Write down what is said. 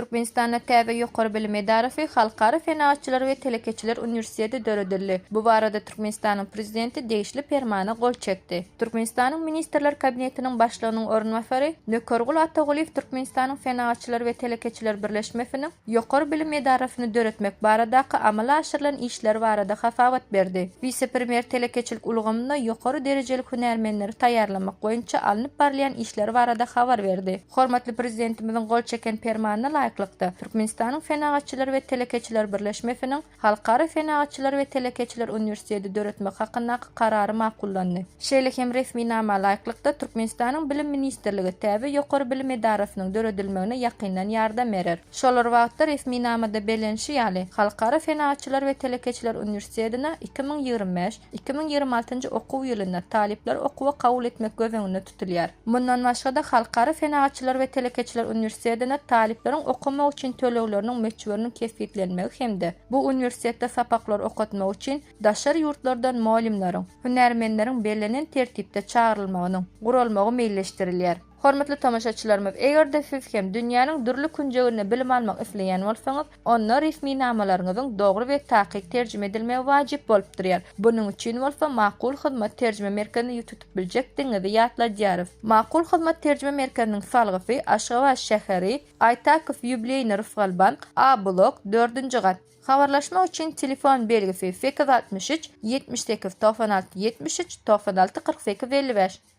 Türkmenistanda täze ýokary bilim edarasy, Halkara senagatçylar we telekeçiler uniwersiteti döredildi. Bu barada Türkmenistanyň Prezidenti degişli Permana gol çekdi. Türkmenistanyň Ministrler Kabinetiniň Başlygynyň orunbasary Nökergul Atagulyýew Türkmenistanyň Senagatçylar we telekeçiler birleşmesiniň ýokary bilim edarasyny döretmek baradaky amala aşyrylan işler barada hasabat berdi. Wise-premýer telekeçilik ulgamynda ýokary derejeli hünärmenleri taýýarlamak boýunça alnyp barylýan işler barada habar berdi. Hormatly Prezidentimiziň gol çeken Permanyna laýyklykda, Türkmenistanyň Senagatçylar we telekeçiler birleşmesiniň Halkara senagatçylar we telekeçiler uniwersiteti döretmek hakyndaky Karary makullandy. Şeýle hem resminama laýyklykda, Türkmenistanyň Bilim ministrligi täze ýokary bilim edarasynyň döredilmegine ýakyndan ýardam berer. Şol bir wagtda, resminamada bellenişi ýaly, Halkara senagatçylar we telekeçiler uniwersitetine 2025, 2026-njy okuw ýylynda talyplary okuwa kabul etmek göz öňünde tutulýar. Mundan başga-da, Halkara senagatçylar we telekeçiler uniwersitetinde talyplaryň okamak üçin tölegleriniň möçberiniň kesgitlenmegi hem-de bu uniwersitetde sapaklary okatmak üçin daşary ýurtlardan mugallymlaryň, hünärmenleriň bellenen tertipde çagyrylmagynyň guralmagy meýilleşdirilýär. Hormatly tomaşaçylarymyz, eger-de siz hem dünýäniň dürli künjeginde bilim almak isleýän bolsaňyz, Onda resminamalaryňyzyň dogry we takyk terjime edilmegi wajyp bolup durýar. Bunuň üçin bolsa Makul Hyzmat terjime merkezine ýüz tutup biljekdigiňizi ýatladýarys. Makul Hyzmat terjime merkeziniň salgysy, Aşgabat şäheri, Aýtakow Ýubileýnyý Rysgalbank, A blok, dördünji gat. Habarlaşmak üçin telefon belgisi, 863 78 96 73 96 48 55.